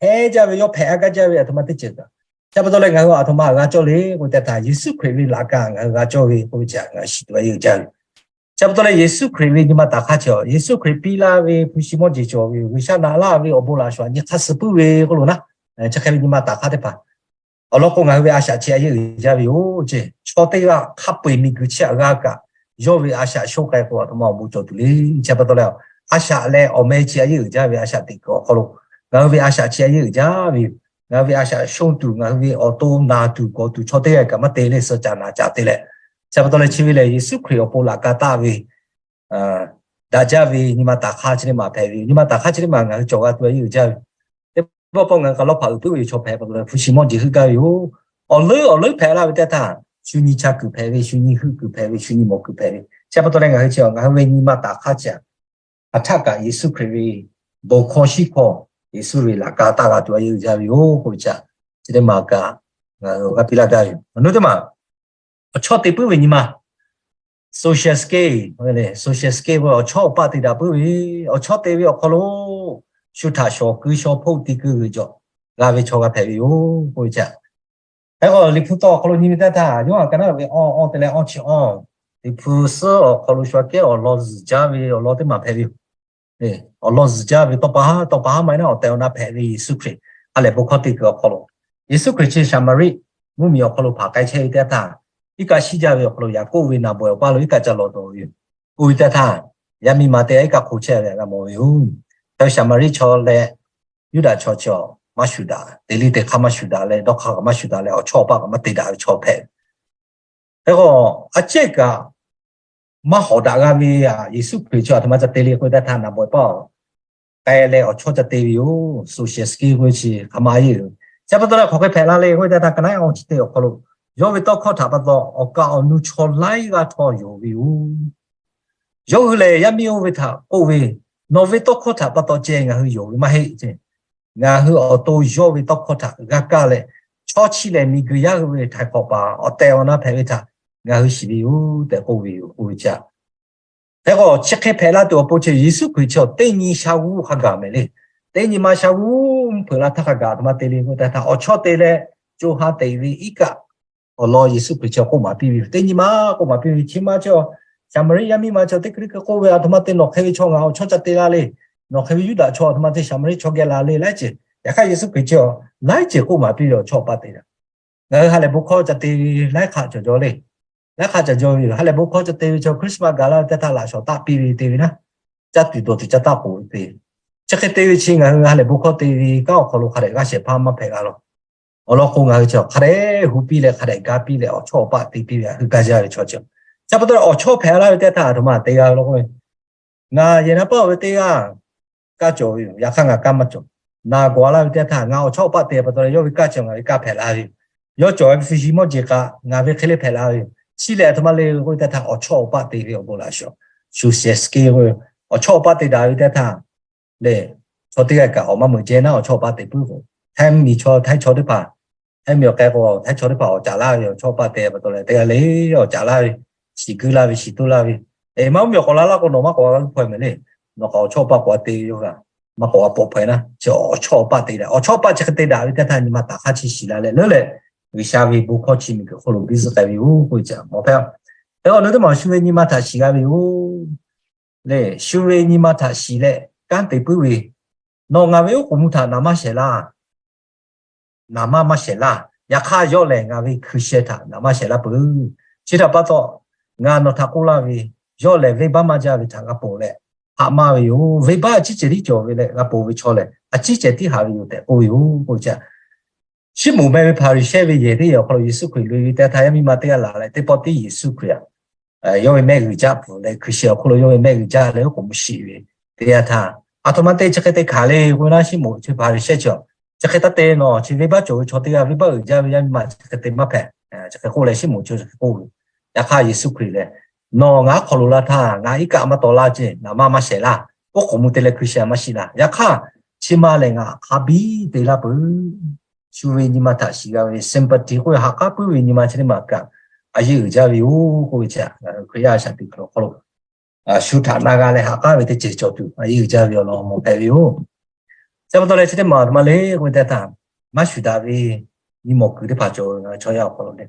Heh jaˇ ve yawˇ hpehꞈ a gaˇ jaˇ ve aˬ htoꞈ ma teˇ ceuˬ kaꞈ. Chi pa taw leh ngaˬ hui aˬ htoꞈ ma g'a cawˇ le k'oˆ ve teˇ htaˇ, Yeˍsuˆ Hkriꞈ ve laꞈ ka ngaˬ hui g'a cawˇ ve k'oˆ ve chi ngaˬ hui shiˍ tuˬ a yehˬ uiˍ jaˇ ve. Chi pa taw leh Yeˍsuˆ Hkriꞈ ve nyi ma taˍ hk'aˇ chi, Yeˍsuˆ Hkriꞈ piˇ laˇ ve hpu shi mawˇ jeˬ cawˬ ve, G'uiˬsha naꞈ laˇ ve awˬ bon laꞈ shawnˍ nyi hk'aˇ suh puiˉ ve k'oˆ lo naˉ, chi hk'e ve nyi ma taˍ hk'aˇ teˇ hpaˍ awˬ lawn k'o, ngaˬ hui ve a shaꞈ chi a yehˬ uiˍ jaˇ ve yoˬ ceˇ. Chaw teˇ g'aˇ hk'a peu-eˬ miˬguiˬ chi htaꞈ g'a kaꞈ, yawˇ ve a shaꞈ sho k'ai k'o aˬ htoꞈ ma awˬ bon cawˬ tuˬ le. Chi pa taw leh, a shaꞈ leh awˬ meh chi a yehˬ uiˍ jaˇ ve, a shaꞈ teꞈ kuiˬ awˬ hk'aw lo ngaˬ hui ve a shaꞈ chi a yehˬ uiˍ jaˇ ve yoˬ. Ngaˬ hui ve a shaꞈ shonˇ tuˬ, ngaˬ hui ve awˬ to naˬ tuˬ gawˬ tuˬ chaw teˇ g'aˇ kaꞈ maˇ te leh suh caꞈ naˬ caꞈ te leh, chi pa taw leh chi ve lehˬ Yeˍsuˆ Hkriꞈ awˬ pon laꞈ ka taˆ ve daꞈ jaˇ ve nyi ma taˍ hk'aˇ chi teˇ maˬ hpehꞈ ve yoˬ. Nyi ma taˍ hk'aˇ chi teˇ maˬ ngaˬ hui cawˬ g'a tuˬ a yehˬ uiˍ jaˇ ve. Teˇ pawˆ pawˆ ngaˬ hui k'a lawˇ hpaꞈ uiˍ puiˉ ve chaw hpehꞈ pa taw leh hpu shi mawˇ jeˬ heuˆ gaˇ ve yoˬ. Awˬ leuˉ awˬ leuˉ hpehꞈ laˇ ve teˇ htaˇ, shu nyi cha kuiˬ hpehꞈ ve, shu nyi heuˆ kuiˬ hpehꞈ ve, shu nyi mawˬ kuiˬ hpehꞈ ve, chi pa taw leh ngaˬ hui chi ngaˬ hui ve nyi ma taˍ hk'aˇ chi aˬ htaˇ kaꞈ Yeˍsuˆ Hkriꞈ ve bon hkawˇ shiˉ hkawˇ, Yeˍsuˆ ve laꞈ ka taˆ g'a tuˬ a yehˬ uiˍ jaˇ ve yoˬ k'oˆ ve chi, chi teˇ maˬ kaꞈ ngaˬ hui g'a piˇ laˇ gaˇ ve yoˬ. Awˬ nu teˇ maˬ awˬ chawˇ te puiˉ ve nyi ma, social skill, social skill k'o awˬ chawˇ awˬ paˆ te daꞈ puiˉ ve, awˬ chawˇ te ve awˬ hk'aw lo shu htaꞈ shawˍ keu shaw hpoˆ ti keu g'uiˬ jawˬ g'a ve chaw g'a hpehꞈ ve yoˬ k'oˆ ve chi. Hk'e k'o Liꞈ hpu tawˇ awˬ hk'aw lo nyi ve teˇ htaˇ, Yoˇhanˬ ka naˉ ve awˇ awˇ te leh awˇ chi awˇ, Liꞈ hpu suhˉ awˬ hk'aw lo shu aꞈ kehˉ awˬ lawn zuhˬ jaˇ ve awˬ lawn teˇ maˬ hpehꞈ ve yoˬ. Awˬ lawn zuhˬ jaˇ ve tawˇ pa haˉ tawˇ pa haˉ maˇ heˆ naˉ awˬ tehˬ awˬ na hpehꞈ ve Yeˍsuˆ Hkriꞈ ha lehˬ bon hkawˇ te kuiˬ awˬ hk'aw lo, Yeˍsuˆ Hkriꞈ chi Saˍmaˍriˆ mvuhˇmiˬ awˬ hk'aw lo hpanˍ k'ai chehˇ ve teˇ htaˇ, iˉ kaˆ shiˉ jaˇ ve awˬ hk'aw lo Yaˍkoˆ ve naˍ bawehˬ awˬ paˇ lo iˉ kaˆ ca lawˬ dawˬ ve yoˬ. Oˇ ve teˇ htaˇ, yaˇ miˇ ma teˇ g'aˇ iˉ kaˆ hk'oˆ chehˇ ve g'a mawˬ ve yoˬ. Hk'e Saˍmaˍriˆ chaw leh Yuˇdaꞈ chaw chi maˇ shuˍ daꞈ, teˇ liˇ teˇ hk'aˇ maˇ shuˍ daꞈ leh, dawˇ hk'aˇ kaꞈ maˇ shuˍ daꞈ leh, awˬ chawˇ awˬ paˆ kaꞈ maˇ te daꞈ ve chaw hpehꞈ. Hk'e k'o, a cehˇ kaꞈ maˇ hawˍ daꞈ g'a ve Yeˍsuˆ Hkriꞈ chi aˬ htoꞈ ma ca te le k'oˆ ve teˇ htaˇ, naˍ bawehˬ paˇ k'ai leh awˬ chawˇ ca te ve yoˬ. Social skill k'oˆ ve chi hk'aˬ ma a yehˬ uiˍ. Chi pa taw leh hk'aˬ hk'e hpehꞈ la le k'oˆ ve teˇ htaˇ, ka naˉ awˇ chi teˇ awˬ hk'aw lo yawˇ ve tawˇ hkawˇ htaꞈ pa taw awˬ kaˍ awˬ nu chaw laiˉ g'aˇ htawˇ yonˍ ve yoˬ. Yawˇ hui lehˬ yaˇ miˇ oˇ ve htaꞈ k'oˆ ve, Nawˬ ve tawˇ hkawˇ htaꞈ pa taw ceh ngaˬ hui yonˍ ve maˇ heˆ ce. Ngaˬ hui awˬ to yawˇ ve tawˇ hkawˇ htaꞈ g'a kaˇ leh, chaw chi lehˬ miˬguiˬ yaˇ hui ve htaiˍ hk'awꞈ paˍ awˬ tehˬ awˬ na hpehꞈ ve htaꞈ ngaˬ hui shiˍ ve yoˬ tehꞈ k'oˆ ve yoˬ k'oˆ ve chi. Hk'e k'o, chi hk'e hpehꞈ laˇ tuˬ awˬ pon chi Yeˍsuˆ Hkriꞈ chi awˬ teˇ nyi sha g'uˇ hk'a gaˬ mehˍ le. Teˇ nyi ma sha g'uˇ mvuhˇ hpeuꞈ la htaˇ hk'a gaˬ aˬ htoꞈ ma te le k'oˆ ve teˇ htaˇ, awˬ chawˇ te leh co ha teꞈ ve iˉ kaˆ awˬ lawn Yeˍsuˆ Hkriꞈ chi k'oˆ maˍ piˇ ve yoˬ. Teˇ nyi ma k'oˆ maˍ piˇ ve chi maˇ chi, Saˍmaˍriˆ yaˇ miˇ ma chi teˇ hkui teˇ hkui k'oˆ ve, Aˬ htoꞈ ma te nawˬ hk'e ve chaw ngaˬ awˬ chawˇ ca te la le. Nawˬ hk'e ve Yuˇdaꞈ chaw aˬ htoꞈ ma te Saˍmaˍriˆ chaw geh la le laiˉ ceuˬ. Yaꞈ hk'aˇ Yeˍsuˆ Hkriꞈ chi laiˉ ceuˬ k'oˆ maˍ piˇ ve awˬ chawˇ awˬ paˆ te daꞈ. Ngaˬ hui ha lehˬ bon hkawˇ ca te ve laiˉ hk'aˆ cawˬ jaw le. Laiˉ hk'aˆ cawˬ jaw ve yoˬ. Ha lehˬ bon hkawˇ ca te ve chaw Christmas gaˬ la ve teˇ htaˇ laꞈ shawˍ taˆ piˇ ve te ve naˉ, caˇ tuˬ dawˬ tuˬ ca taˆ k'oˍ ve te ve. Chi hk'e te ve chi ngaˬ hui ha lehˬ bon hkawˇ te ve kanˉ awˬ hk'aw lo hk'a dehꞈ g'aˇ shehˍ hpaˇ maˇ hpehꞈ g'a law. Awˬ lawn k'o ngaˬ hui chi hk'a dehꞈ hu piˇ leh hk'a dehꞈ ga piˇ leh awˬ chawˇ awˬ paˆ te piˇ ve a hui gaˇ jaˇ ve chaw chi. Chi pa taw leh awˬ chawˇ hpehꞈ laˇ ve teˇ htaˇ aˬ htoꞈ ma te g'a ve law k'o, ngaˬ yehˬ naˇ paˆ ve teˇ g'aˇ kaˇ cawˬ ve yoˬ. Yaꞈ hk'aˇ ngaˬ kaˇ maˇ cawˬ. Naˬ gawˬ laˇ ve teˇ htaˇ ngaˬ awˬ chawˇ awˬ paˆ te pa taw leh yawˇ ve kaˇ cawˬ ngaˬ ve kaˇ hpehꞈ la ve yoˬ. Yawˇ cawˬ ve hpu shi mawˇ jeˬ kaꞈ ngaˬ ve hk'e le hpehꞈ la ve yoˬ. Chi lehˬ aˬ htoꞈ ma le k'oˆ ve teˇ htaˇ awˬ chawˇ awˬ paˆ te ve awˬ bon laꞈ shawnˍ, social skill k'o, awˬ chawˇ awˬ paˆ te daꞈ ve teˇ htaˇ lehˬ, chaw teˇ g'aˇ kaꞈ awˬ maˇ meuꞈ jehˇ naˉ awˬ chawˇ awˬ paˆ te puiˉ k'o, Htaiˇ miˬ chaw Htaiˇ chaw teˇ hpaˍ, Htaiˇ miˬ awˬ k'ai k'o Htaiˇ chaw teˇ hpaˍ awˬ caˍ laˇ ve awˬ chawˇ awˬ paˆ te pa taw leh teˇ g'aˇ le awˬ caˍ laˇ ve, shiˍ guˇ laˇ ve shiˍ toˇ laˇ ve, eˬ maˇ mvuhˇ miˬ awˬ k'awꞈ la laˇ k'o nawˬ maˇ k'awꞈ g'a g'uˇ hpaw mehˍ le. Nawˬ k'awꞈ awˬ chawˇ awˬ paˆ k'awꞈ te ve yoˬ kaꞈ, maˇ k'awꞈ g'a pawꞈ hpaw e naˉ. Chi awˬ chawˇ awˬ paˆ te daꞈ, awˬ chawˇ awˬ paˆ chi hk'e te daꞈ ve teˇ htaˇ nyi ma taˍ hk'aˇ chi shiˍ la leh leuˉ leh, G'uiˬsha ve bon hkawˇ chi miˬguiˬ hk'oˆ lo biˇ zuhˆ k'ai ve yoˬ k'oˆ ve chi mawˬ hpehꞈ. Hk'e k'o, nawˬ teˇ maˬ shu ve nyi ma htaꞈ shiˍ g'a ve yoˬ. Lehˬ, shu ve nyi ma htaꞈ shiˍ leh kanˉ te puiˉ ve, nawˬ ngaˬ ve oˉ k'oˍ mvuh htaꞈ naˍ maˇ shehˍ laˇ. Naˍ maˇ maˇ shehˍ laˇ. Yaꞈ hk'aˇ, yawˇ lehˬ ngaˬ ve hkui sheh htaꞈ naˍ maˇ shehˍ laˇ peuˬ. Chi htaꞈ pa taw, ngaˬ nawˬ htaꞈ k'oˆ laˇ ve, yawˇ lehˬ venˇbaˆ maˇ jaˇ ve htaꞈ g'a ponˬ leh haꞈ maˇ ve yoˬ. Venˇbaˆ a ciˉ cehˬ tiˉ cawˬ ve leh g'a ponˬ ve chaw lehˬ, a ciˉ cehˬ tiˉ haꞈ ve yoˬ tehꞈ k'oˆ ve yoˬ k'oˆ ve chi. Siˉmonˍ meh ve Hpaˍriˍsehˇ ve yehˬ teˇ yehˬ awˬ hk'aw lo Yeˍsuˆ Hkriꞈ loꞈ-e ve teˇ yanˇ htaˇ, yaˇ miˇ ma teˇ g'aˇ laˬ leh teˇ pawˆ tiˉ Yeˍsuˆ Hkriꞈ aꞈ, yawˇ ve mehˆ g'uiˬ jaˇ pfuhˍ leh Hkriꞈ shehˍ awˬ hk'aw lo yawˇ ve mehˆ g'uiˬ jaˇ leh oˉ k'oˍ mvuh shiˍ ve teˇ yanˇ htaˇ, aˬ htoꞈ ma te chi hk'e te hkanˍ le k'oˆ ve naˉ, Siˉmonˍ chi Hpaˍriˍsehˇ chi, chi hk'e taˇ te nawˬ, chi venˇbaˆ cawˬ ve chaw teˇ g'aˇ venˇbaˆ uiˍ jaˇ ve yaˇ miˇ ma chi hk'e te maˇ hpehꞈ. Chi hk'e k'oˆ leh Siˉmonˍ chi chi hk'e k'oˆ ve. Yaꞈ hk'aˇ Yeˍsuˆ Hkriꞈ lehˬ, nawˬ ngaˬ aˉ hk'aw lo laˇ htaˇ ngaˬ iˉ kaˆ maˇ taw laˇ ceˇ, ngaˬ maˇ maˇ shehˍ laˇ, oˉ k'oˍ mvuh te leh Hkriꞈ shehˍ maˇ shiˍ laˇ. Yaꞈ hk'aˇ, chi ma lehˬ ngaˬ hk'a biˇ te laˇ peuˬ. Shu ve nyi ma htaꞈ shiˍ g'a ve sympathy k'oˆ ve ha k'aˉ puiˉ ve nyi ma chi teˇ maˬ kaꞈ a yeˇ uiˍ jaˇ ve yoˬ k'oˆ ve chi, Hkriꞈ yaˇ shaˍ tiꞈ hk'aˬ lo hk'aw lo shu htaꞈ na g'a leh ha k'aˉ ve teˇ ceuˬ cawˬ tuˬ a yeˇ uiˍ jaˇ ve awˬ lawn mawˬ hpehꞈ ve yoˬ. Chi pa taw leh chi teˇ maˬ aˬ htoꞈ ma le k'oˆ ve teˇ htaˇ, maˇ shuˍ daꞈ ve nyi mawˬ kuiˬ teˇ hpaˍ cawˬ ve ngaˬ hui chaw yaˇ awˬ hk'aw lo le.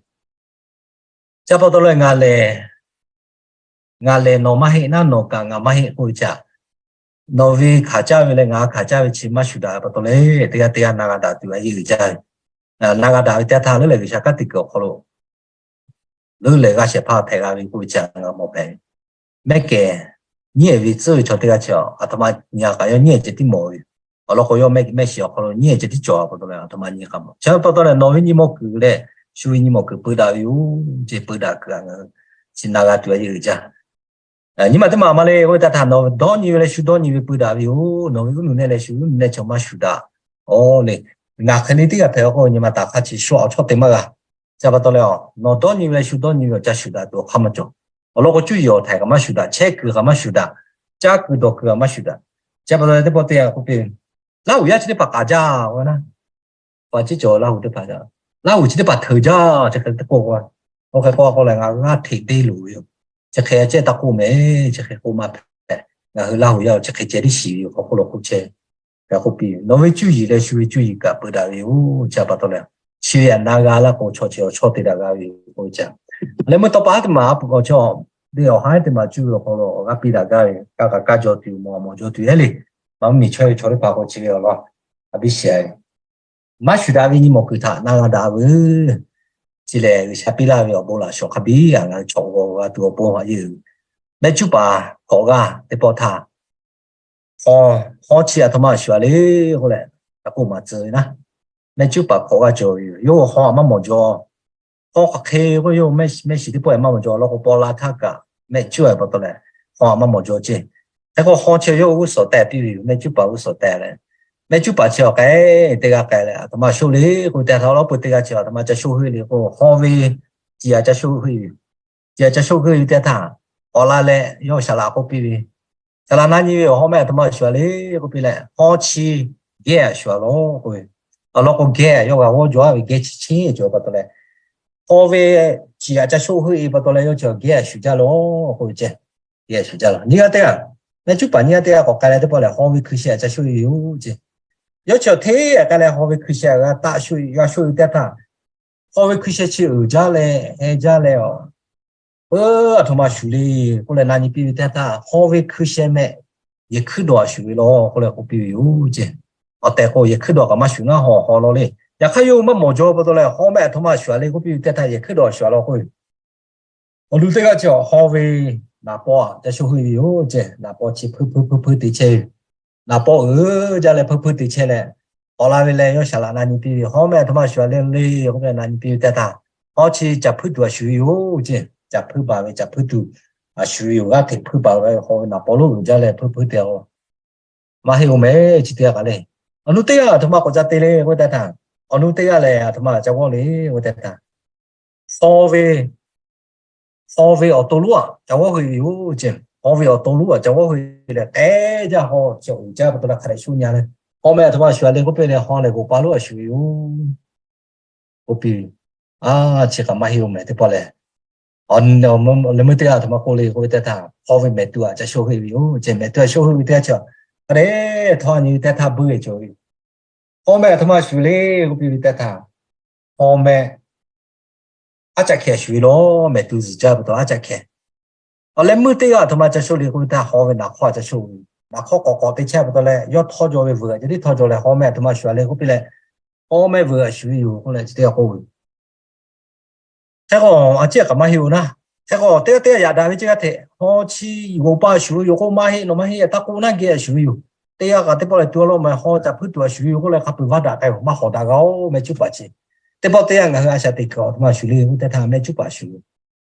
Chi pa taw leh ngaˬ lehˬ, ngaˬ lehˬ nawˬ maˇ heˆ naˉ, nawˬ kaꞈ ngaˬ maˇ heˆ k'oˆ ve chi, nawˬ ve hkanˍ caˇ ve leh ngaˬ hkanˍ caˇ ve chi maˇ shuˍ daꞈ ve pa taw leh, teˇ g'aˇ teˇ g'aˇ na g'a daꞈ tuˬ a yeˇ uiˍ jaˇ ve. Na g'a daꞈ ve teˇ yanˇ htaˇ leuˉ lehˬ G'uiˬsha kanˉ te kuiˬ awˬ hk'aw lo leuˉ lehˬ g'aˇ shehˍ hpaˇ hpehꞈ g'a ve k'oˆ ve chi ngaˬ mawˬ hpehꞈ ve. Mehˆ kehˬ nyiˉ ehˍ ve tcuhˉ ve chaw teˇ g'aˇ chi aˬ htoꞈ ma nyi k'aꞈ, yawˇ nyiˉ ehˍ ceh tiˉ mawˬ ve yoˬ. Awˬ lawn k'o, yawˇ mehˆ shiˍ awˬ hk'aw lo nyiˉ ehˍ ceh tiˉ cawˬ pa taw leh aˬ htoꞈ ma nyi k'aꞈ mawˬ. Chi pa taw leh nawˬ ve nyi mawˬ kuiˬ leh shu ve nyi mawˬ kuiˬ peu daꞈ ve yoˬ. Ceh peu daꞈ kuiˬ a ngaˬ hui chi na g'a tuˬ a yeˇ uiˍ jaˇ. Nyi ma teˇ maˬ ma le k'oˆ ve teˇ htaˇ, nawˬ dawˇ nyi ve leh shu dawˇ nyi ve peu daꞈ ve yoˬ. Nawˬ ve uˉ nuˬ nehˆ leh shu uˉ nuˬ nehˆ chi maˇ shuˍ daꞈ. Oˬ le, ngaˬ hk'e le teˇ g'aˇ hpehꞈ k'o, nyi ma taˍ hk'aˇ chi shu awˬ chawˇ te maˇ g'a. Chi pa taw leh, nawˬ dawˇ nyi ve leh shu dawˇ nyi ve awˬ ca shuˍ daꞈ tuˬ awˬ hk'aˇ maˇ cawˬ. Awˬ lawn k'o, cuˇ yiˍ awˬ htaiˍ kaꞈ maˇ shuˍ daꞈ, chehˇ kuiˬ kaꞈ maˇ shuˍ daꞈ, caˇ kuiˬ dawˬ kuiˬ kaꞈ maˇ shuˍ daꞈ. Chi pa taw leh teˇ pawˆ teˇ yanˇ k'oˆ piˇ, Laˇhuˍ yaˇ chi teˇ hpaˍ k'aꞈ jaˇ k'o naˉ, pa ciˉ cawˬ Laˇhuˍ teˇ hpaˍ jaˇ, Laˇhuˍ chi teˇ hpaˍ hteuꞈ jaˇ, chi hk'e te k'oˆ k'o, oˇ hk'e k'oˆ k'o leh ngaˬ g'aˇ hteꞈ deˇ loˍ ve yoˬ. Chi hk'e ceh taˇ k'oˆ mehˍ, chi hk'e k'oˆ maˇ hpehꞈ. Ngaˬ hui Laˇhuˍ yaˇ chi hk'e ceh tiˉ shiˍ ve yoˬ, hk'aw hk'oˆ lo k'oˆ chehˇ. Hk'e k'oˆ piˇ, nawˬ ve cuˇ yiˍ leh shu ve cuˇ yiˍ kaꞈ peu daꞈ ve yoˬ. Chi pa taw leh, chi ve aꞈ na g'a laˇ k'o, chaw chi awˬ chawˇ te daꞈ g'a ve yoˬ k'oˆ ve chi. Leh meuˇ tawˇ pa haˉ teˇ maˬ a peuˬ k'aw chaw, deˇ awˬ haˉ teˇ maˬ cuˇ ve awˬ hk'aw lo awˬ g'aˇ piˇ daꞈ gaˇ ve, kaˇ kaꞈ kaˇ jaw tuˬ, mawˬ mawˬ jaw tuˬ heˉ le. Maˇ mvuhˇmiˬ chaweh ve chaw teˇ hpaˍ k'o chi ve awˬ lawn a biˇ shiˍ a ve, maˇ shuˍ daꞈ ve nyi mawˬ kuiˬ htaꞈ na g'a daꞈ veuˬ. Chi lehˬ G'uiˬsha piˇ laˇ ve awˬ bon laꞈ shawˍ hk'a biˇ a ngaˬ hui chaw g'aw g'a tuˬ awˬ bon a yeˇ uiˍ. Mehˆ cuˉ paˍ hkawꞈ g'aˇ teˇ pawˆ htaˇ, hawˉ chi aˬ htoꞈ ma shuˍ a le k'oˆ leh, a k'oˆ maˍ tcuh ve naˉ, mehˆ cuˉ paˍ hkawꞈ g'aˇ cawˬ ve yoˬ. Yawˇ hawˉ aꞈ maˇ mawˬ jaw. Hawˉ hk'aˬ hk'e k'o yawˇ mehˆ shiˍ teˇ pawˆ maˇ mawˬ jaw. Awˬ lawn k'o, paw la htaˇ kaꞈ mehˆ cuˉ a pa taw leh, hawˉ aꞈ maˇ mawˬ jaw ceˇ. Hk'e k'o hawˉ chi yawˇ g'uˇ suhˍ tehˬ piˇ ve yoˬ. Mehˆ cuˉ paˍ g'uˇ suhˍ tehˬ leh, mehˆ cuˉ paˍ chi awˬ k'ai teˇ g'aˇ k'ai leh, aˬ htoꞈ ma shoˆ le k'oˆ ve teˇ htaˇ, awˬ lawn peu teˇ g'aˇ chi aˬ htoꞈ ma ca shoˆ heuˆ le k'o, hawˉ ve ciˍ aꞈ ca shoˆ heuˆ ve yoˬ. Ciˍ aꞈ ca shoˆ heuˆ ve teˇ htaˇ, k'awꞈ la leh yawˇ shaˍ laꞈ k'oˆ piˇ ve, Shaˍ laꞈ na nyi ve yoˬ, hawˉ mehˆ aˬ htoꞈ ma shuˍ a le k'oˆ piˇ leh, hawˉ chi gehˇ aꞈ shuˍ a law k'oˆ ve. Awˬ lawn k'o, gehˇ aꞈ yawˇ g'a g'awˇ jaw a ve gehˇ chi chi cawˬ pa taw leh, hawˉ ve ciˍ aꞈ ca shoˆ heuˆ e pa taw leh yawˇ chi gehˇ aꞈ shuˍ jaˇ law k'oˆ ve ceˇ. Gehˇ aꞈ shuˍ jaˇ law. Nyiˇ g'aˇ teˇ g'aˇ, mehˆ cuˉ paˍ nyiˇ g'aˇ teˇ g'aˇ k'awꞈ k'ai leh teˇ pawˆ lehˬ, hawˉ ve hkui sheh aꞈ ca shoˆ e ve yoˬ ceˇ. Yawˇ chi awˬ hteˇ aꞈ k'ai leh hawˉ ve hkui sheh g'a taˆ shoˆ e, g'a shoˆ e ve teˇ htaˇ, hawˉ ve hkui sheh chi uiˍ jaˇ leh heh jaˇ leh, peu aˬ htoꞈ ma shuˍ le k'oˆ leh na nyi piˇ ve teˇ htaˇ, hawˉ ve hkui sheh mehˆ yehˬ hkuiˉ dawˬ aꞈ shuˍ ve law k'oˆ leh k'oˆ piˇ ve yoˬ ceˇ. Awˬ tehˬ k'o yehˬ hkuiˉ dawˬ kaꞈ maˇ shuˍ naˉ, hawˉ hawˉ law le. Yaꞈ hk'aˇ yawˇ maˇ mawˬ jaw pa taw leh, hawˉ mehˆ aˬ htoꞈ ma shuˍ a le k'oˆ piˇ ve teˇ htaˇ, yehˬ hkuiˉ dawˬ aꞈ shuˍ a law k'oˆ ve. Awˬ nu teˇ g'aˇ chi hawˉ ve naˍ paw aꞈ ca shoˆ heuˆ ve yoˬ ceˇ. Naˍ paw chi hpuiˇ hpuiˇ hpuiˇ hpuiˇ te chehˇ ve, naˍ paw uiˍ jaˇ leh hpuiˇ hpuiˇ te chehˇ leh, k'awꞈ la ve leh yawˇ shaˍ laꞈ na nyi piˇ ve, hawˉ mehˆ aˬ htoꞈ ma shuˍ a le le k'oˆ leh na nyi piˇ ve teˇ htaˇ, hawˉ chi caˬ hpuiˇ tuˬ aꞈ shuˍ ve yoˬ ceˇ. Caˬ hpuiˇ baˬ ve caˬ hpuiˇ tuˬ aꞈ shuˍ ve yoˬ. G'aˇ hteꞈ hpuiˇ baˬ ve hawˉ ve naˍ paw lonˉ uiˍ jaˇ leh hpuiˇ hpuiˇ te a k'o, maˇ heˆ-oˬ mehˍ chi teˇ g'aˇ k'aꞈ le. Awˬ nu teˇ g'aˇ aˬ htoꞈ ma k'awꞈ ca te le k'oˆ ve teˇ htaˇ, awˬ nu teˇ g'aˇ lehˬ aˬ htoꞈ ma ca g'awˇ le k'oˆ ve teˇ htaˇ, hawˉ ve, hawˉ ve awˬ to lonˉ aꞈ ca g'awˇ hui ve yoˬ ceˇ. Hawˉ ve awˬ to lonˉ aꞈ ca g'awˇ hui leh k'ehˉ jaˇ hawˉ chi uiˍ jaˇ pa taw leh hk'a dehꞈ shoˆ nyi a le. Hawˉ mehˆ aˬ htoꞈ ma shuˍ a le k'oˆ piˇ leh, hawˉ lehˬ g'oꞈ pa lonˉ aꞈ shuˍ ve yoˬ k'oˆ piˇ ve. A, chi kaꞈ maˇ heˆ-oˬ mehˍ teˇ pawˆ lehˬ, leh meuˇ teˇ g'aˇ aˬ htoꞈ ma k'oˆ le k'oˆ ve teˇ htaˇ, hawˉ ve mehˍ tuˬ aꞈ ca shoˆ heuˆ ve yoˬ ceˇ. Mehˍ tuˬ aꞈ shoˆ heuˆ ve teˇ g'aˇ chi hk'a dehꞈ htawˇ nyi ve teˇ htaˇ beuˆ e cawˬ ve yoˬ. Hawˉ mehˆ aˬ htoꞈ ma shuˍ le k'oˆ piˇ ve teˇ htaˇ, hawˉ mehˆ aˉ caꞈ hkeh shuˍ ve law. Mehˍ tuˬ zuhˬ jaˇ pa taw aˉ caꞈ hkeh. Awˬ leh meuˇ teˇ g'aˇ aˬ htoꞈ ma ca shoˆ le k'oˆ ve teˇ htaˇ, hawˉ ve naˍ hk'awˇ aꞈ ca shoˆ ve. Naˍ hk'awˇ k'awꞈ k'awꞈ te chehˇ pa taw leh, yawˇ htawˇ jaw ve vuiˬ aꞈ ca tiˉ htawˇ jaw leh, hawˉ mehˆ aˬ htoꞈ ma shuˍ a le k'oˆ piˇ leh, hawˉ mehˆ vuiˬ aꞈ shuˍ ve yoˬ k'oˆ leh chi teˇ g'aˇ k'oˆ ve. Hk'e k'o, a ciˉ kaꞈ maˇ heˆ-oˬ naˉ. Hk'e k'o, teˇ g'aˇ teˇ g'aˇ yaꞈ daꞈ ve chi g'aˇ hteꞈ hawˉ chi g'oꞈ pa shuˍ ve yoˬ k'o, maˇ heˆ, nawˬ maˇ heˆ, taˇ k'oˆ naˉ, geh aꞈ shuˍ ve yoˬ. teˇ g'aˇ kaꞈ teˇ pawˆ leh tuˬ a law maˬ haw caꞈ hpuiˇ tuˬ a shuˍ ve k'oˆ leh hk'a peu-eˬ vaˇ daꞈ k'ai-oˬ, maˇ hawˍ daꞈ g'a-oˬ meh cuˉ paˍ chi. Teˇ pawˆ teˇ yanˇ ngaˬ hui a shaꞈ teꞈ kuiˬ awˬ htoꞈ ma shuˍ le k'o teˇ htaˇ meh cuˉ paˍ shuˍ,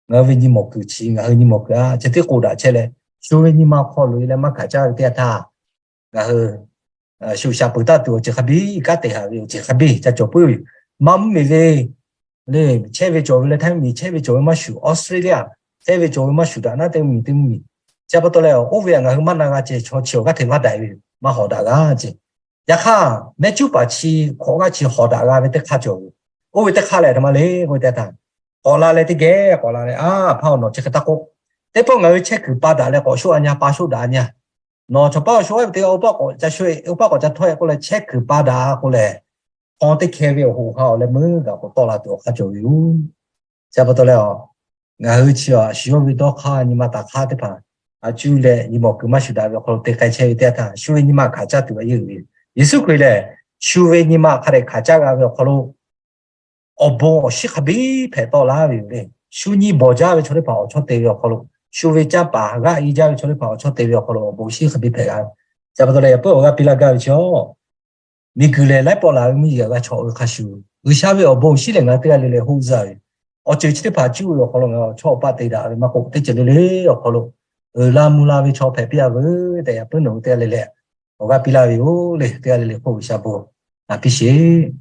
ngaˬ hui ve nyi mawˬ kuiˬ chi ngaˬ hui nyi mawˬ kuiˬ a chi teˇ k'oˍ daꞈ chehˇ leh, shu ve nyi ma hk'aw loꞈ-e leh maˇ hkanˍ caˇ ve teˇ yanˇ htaˇ, ngaˬ hui shu shaˍ peuˬ taˇ tuˬ awˬ ceuˬ hk'a biˇ kanˉ te haˍ ve awˬ ceuˬ hk'a biˇ ca cawˬ puiˉ ve yoˬ. Maˇ mvuhˇmiˬ ve le, chehˇ ve cawˬ ve leh hteˇ mvuhˇmiˬ chehˇ ve cawˬ ve maˇ shuˍ, Australia chehˇ ve cawˬ ve maˇ shuˍ daꞈ naˉ teˇ mvuhˇmiˬ teˇ mvuhˇmiˬ. Chi pa taw leh oˇ ve ngaˬ hui maˇ na g'a ceh chaw chi awˬ g'aˇ hteꞈ vaˇ daꞈ ve maˇ hawˍ daꞈ g'a ceh. Yaꞈ hk'aˇ meh cuˉ paˍ chi hk'awꞈ g'aˇ chi hawˍ daꞈ g'a ve teˇ hk'aˇ cawˬ ve. Oˇ ve teˇ hk'aˇ leh a htoꞈ ma le k'oˆ ve teˇ htaˇ, k'awꞈ la leh teˇ geh k'awꞈ la leh, a hpaˇ awˬ nawˬ chi hk'e taˇ k'oˆ, teˇ pawˆ ngaˬ hui chehˇ kuiˬ pa daꞈ leh k'awꞈ shoˆ a nyaˇ, pa shoˆ daꞈ a nyaˇ. Nawˬ chaw paˍ awˬ shoˆ a ve teˇ g'aˇ oˇ paˆ k'awꞈ ca shoˆ e, oˇ paˆ k'awꞈ ca htawˇ e k'oˆ leh chehˇ kuiˬ pa daꞈ k'oˆ leh, hk'aw teˇ hkeh ve awˬ hoꞈ ha awˬ leh meuˇ gaˬ k'awꞈ tawˆ la tuˬ awˬ hk'aˇ cawˬ ve yoˬ. Chi pa taw leh a, ngaˬ hui chi a shu yawˇ ve dawˇ hk'aˇ nyi ma taˍ hk'aˇ teˇ hpaˍ a cuˇ leh nyi mawˬ kuiˬ maˇ shuˍ daꞈ ve awˬ hk'aw lo te k'ai chehˇ ve teˇ yanˇ htaˇ, shu ve nyi ma hkanˍ caˇ tuˬ a yeˇ uiˍ ve. Yeˍsuˆ Hkriꞈ lehˬ, shu ve nyi ma hk'a dehꞈ hkanˍ caˇ g'a ve awˬ hk'aw lo awˬ bon awˬ shinˉ hk'a biˇ hpehꞈ tawˆ laˇ ve yoˬ le. Shu nyi bawˬ jaˇ ve chaw teˇ hpaˍ awˬ chawˇ te ve awˬ hk'aw lo, shu ve canˇ paˍ g'aˇ i jaˇ ve chaw teˇ hpaˍ awˬ chawˇ te ve awˬ hk'aw lo awˬ bon awˬ shinˉ hk'a biˇ hpehꞈ g'a ve. Chi pa taw leh yaꞈ puiˉ awˬ g'aˇ piˇ laˇ gaˇ ve chi a, miˬguiˬ lehˬ laiˉ pawˆ laˬ ve mvuhˇ yeˬ g'a chawꞈ ve hk'a shuˍ, G'uiˬsha ve awˬ bon awˬ shinˉ lehˬ ngaˬ hui teˇ g'aˇ le le hoˆ zaˇ ve, awˬ ceuˬ chi teˇ hpaˍ cuˇ ve awˬ hk'aw lo ngaˬ hui awˬ chawˇ awˬ paˆ te daꞈ ve maˇ k'oˆ, teˇ ceuˬ le le awˬ hk'aw lo uiˍ la mvuh la ve chaw hpehꞈ piˇ a veuˬ tehꞈ yaꞈ puiˉ nawˬ hui teˇ g'aˇ le le awˬ g'aˇ piˇ laˇ ve yoˬ le. Teˇ g'aˇ le le hk'oˆ G'uiˬsha bon a piˇ sheˍ.